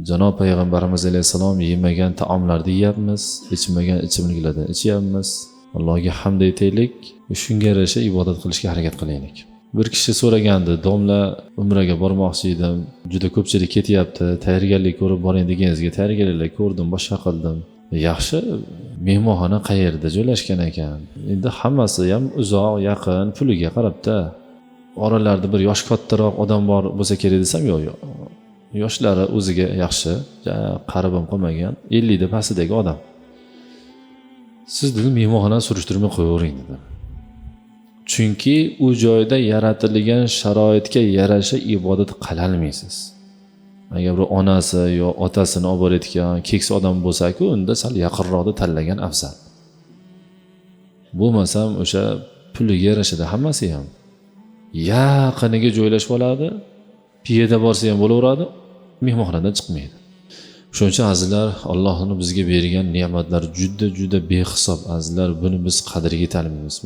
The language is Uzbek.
Janob payg'ambarimiz alayhissalom yemagan taomlarni yeyapmiz, ichmagan ichimliklardan ichyapmiz. Allohga hamd aytaylik, shunga yarasha ibodat qilishga harakat qilaylik. Bir kishi so'ragandi: "Domla, umraga bormoqchi edim, juda ko'pchilik ketyapti, tayyorgarlik ko'rib boring deganingizga tayyorgarliklar ko'rdim, boshqa qildim. Yaxshi, mehmonxona qayerda joylashgan ekan?" Endi hammasi ham uzoq, yaqin, puliga qarabda. Oralarida bir yosh kattaroq odam bor bo'lsa kerak desam, yo'q, yo'q. Yoshlari o'ziga yaxshi, qarib ham qolmagan, 50 da pastidagi odam. Siz, dedim, mehmonxonani surishtirmay qo'yavering, dedim. Chunki u joyda yaratilgan sharoitga yarasha ibodat qilolmaysiz. Agar bir onasi yo otasini olib borayotgan keksa odam bo'lsa-ku, unda sal yaqinroqda tanlagan afzal. Bo'lmasam o'sha puliga yarashadi hammasi ham. Yaqiniga joylashib oladi, piyoda borsa ham bo'laveradi, mehmonxonadan chiqmaydi. Shuning uchun, azizlar, Allohning bizga bergan ne'matlari juda juda behisob, azizlar, buni biz qadriga yetolmaymiz.